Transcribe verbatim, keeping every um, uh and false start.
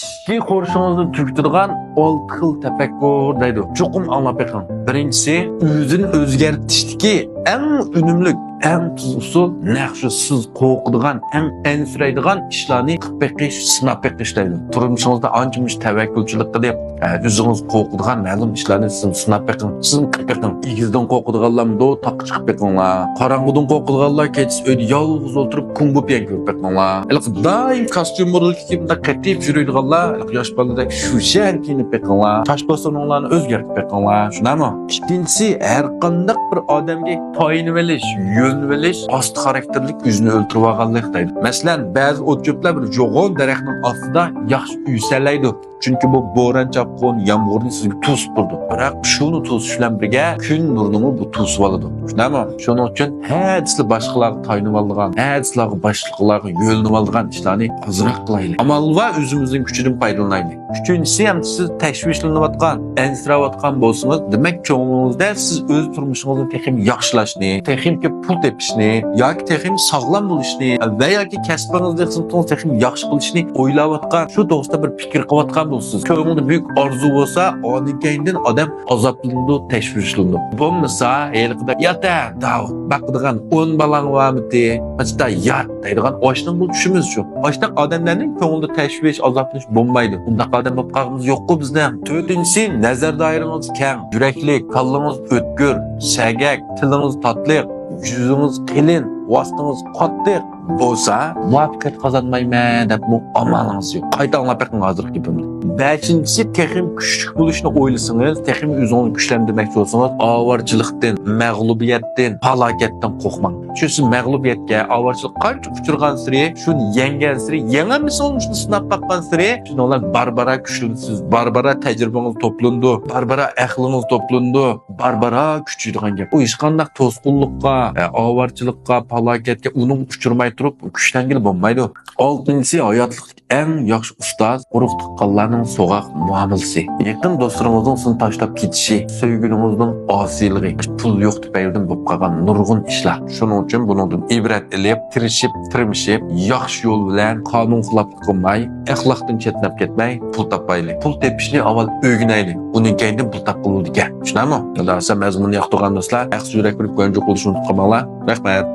ئىچكى خورشۇڭىزنى تۈگىتىدىغان ئالتە خىل تەپەككۇر دەيدۇ. چوقۇم ئاڭلاپ بېقىڭ. بىرىنچىسى، ئۆزىنى ئۆزگەرتىشتىكى ئەڭ ئۈنۈملۈك، ئەڭ تېز ئۇسۇل، نەق شۇ سىز قورقىدىغان، ئەڭ ئەنسىرەيدىغان ئىشلارنى قىلىپ بېقىش، سىناپ بېقىش دەيدۇ. تۇرمۇشىڭىزدا ئانچە مۇنچە تەۋەككۈلچىلىك قىلىپ، ئە، ئۆزىڭىز قورقىدىغان مەلۇم ئىشلارنى سىز سىناپ بېقىڭ، سىز قىلىپ بېقىڭ. ئېگىزدىن قورقىدىغانلار مۇنداق تاغقا چىقىپ بېقىڭلار. قاراڭغۇدىن قورقىدىغانلار كېچىسى ئۆيدە يالغۇز ئولتۇرۇپ كۇڭ بۇ پيەن كۆرۈپ بېقىڭلار. ھېلىقى دائىم كاستيۇم مورېلكا كىيىپ مۇنداق قېتىپ يۈرىدىغانلار، ھېلىقى ياش بالىدەك شۇشەن كىيىنىپ بېقىڭلار. چاچ پاسونۇڭلارنى ئۆزگەرتىپ بېقىڭلار. شۇنداقمۇ؟ ئىككىنچىسى، ھەر قانداق بىر ئادەمگە تايىنىۋېلىش، يۆنىۋېلىش ئاستا خاراكتېرلىك، ئۆزىنى ئۆلتۈرۈۋالغانلىق دەيدۇ. مەسىلەن، بەزى ئوت-چۆپلەر بىر يوغان دەرەخنىڭ ئاستىدا ياخشى ئۆسەلەيدۇ. چۈنكى بۇ بوران-چاپقۇن، يامغۇرنى سىزگە توسۇپ تۇرىدۇ. بىراق شۇنى توسۇش بىلەن بىرگە كۈن نۇرىنىمۇ بۇ توسۇۋالىدۇ. شۇنداقمۇ؟ شۇنىڭ ئۈچۈن ھەدىسىلا باشقىلارغا تايىنىۋالىدىغان، ھەدىسىلارغا باشقىلارغا يۆلىنىۋالىدىغان ئىشلارنى ئازراق قىلايلى. ئامال بار ئۆزىمىزنىڭ كۈچىدىن پايدىلىنايلى. ئۈچىنچىسى، ئەمدى سىز تەشۋىشلىنىۋاتقان، ئەنسىرەۋاتقان بولسىڭىز، دېمەك، كۆڭلىڭىزدە سىز ئۆز تۇرمۇشىڭىزنى تېخىمۇ ياخشىلاشنى، تېخىمۇ كۆپ پۇل تېپىشنى ياكى تېخىمۇ ساغلام بولۇشنى ۋە ياكى كەسپىڭىزنى، خىزمىتىڭىزنى تېخىمۇ ياخشى قىلىشنى ئويلاۋاتقان، شۇ توغرىسىدا بىر پىكىر قىلىۋاتقان بولسىڭىز، كۆڭلىڭىزدە بۈيۈك ئارزۇ بولسا، ئاندىن كەينىدىن ئادەم ئازابلىنىدۇ، تەشۋىشلىنىدۇ. بولمىسا، ھېلىقىدەك يات-ە، داۋ، باقىدىغان ئون بالاڭ بارمىتى؟ ماچتا يات دەيدىغان ئاشنىڭ بۇ چۈشىمىز شۇ. ئاشتاق ئادەملەرنىڭ كۆڭلىدە تەشۋىش، ئازابلىنىش بولمايدۇ. ئۇنداق ئادەم بولۇپ قالغىنىمىز يوققۇ بىزنىڭ. تۆتىنچىسى، نەزەر دائىرىڭىز كەڭ، يۈرەكلىك، كاللىڭىز ئۆتكۈر، سەگەك، تىلىڭىز تاتلىق، يۈزىڭىز قېلىن، ۋاسىتىڭىز قاتتىق بولسا، مۇۋەپپەقىيەت قازانمايمەن دەپمۇ ئامالىڭىز يوق. قايتا ئاڭلاپ بېقىڭ ھازىرقى گېپىمنى. بەشىنچىسى، تېخىمۇ كۈچلۈك بولۇشنى ئويلىسىڭىز، تېخىمۇ ئۆزىڭىزنى كۈچلەندۈرمەكچى بولسىڭىز، ئاۋارىچىلىكتىن، مەغلۇبىيەتتىن، پالاكەتتىن قورقماڭ. چۈنكى سىز مەغلۇبىيەتكە، ئاۋارىچىلىققە قانچە ئۇچرىغانسېرى، شۇنى يەڭگەنسېرى، يېڭەلمىسىڭىز شۇنى سىناپ باققانسېرى، شۇنىڭ بىلەن بارا-بارا كۈچلىنىسىز، بارا-بارا تەجرىبىڭىز توپلىنىدۇ، بارا-بارا ئەقلىڭىز توپلىنىدۇ، بارا-بارا كۈچىيىدىغان گەپ. ئۇ ھېچقانداق توسقۇنلۇققا، ئاۋارىچىلىققا، پالاكەتكە ئۇنىڭ ئۇچرىماي تۇرۇپ كۈچلەنگىلى بولمايدۇ. ئالتىنچىسى، ھاياتلىقتىكى ئەڭ ياخشى ئۇستاز، ئۇرۇق تۇغقانلارنىڭ سوغۇق مۇئامىلىسى. يېقىن دوستلىرىڭىزنىڭ سىزنى تاشلاپ كېتىشى، سۆيگۈنىڭىزنىڭ ئاسىيلىقى، پۇل يوق تۈپەيلىدىن بولۇپ قالغان نۇرغۇن ئىشلار. شۇنىڭ ئۈچۈن بۇنىڭدىن ئىبرەت ئېلىپ، تىرىشىپ، تىرمىشىپ، ياخشى يول بىلەن، قانۇن خىلاپلىق قىلماي، ئەخلاقتىن چەتنەپ كەتمەي پۇل تاپايلى. پۇل تېپىشنى ئاۋۋال ئۆگىنەيلى، ئۇنىڭ كەينىدىن پۇل تاپقىلى بولىدىكەن. شۇنداقمۇ؟ ئەگەر مەزمۇننى ياقتۇرغان دوستلار، ئەقسى يۈرەك بېرىپ گۆنجۈ قىلىشنى ئۇنتۇپ قالماڭلار. رەھمەت.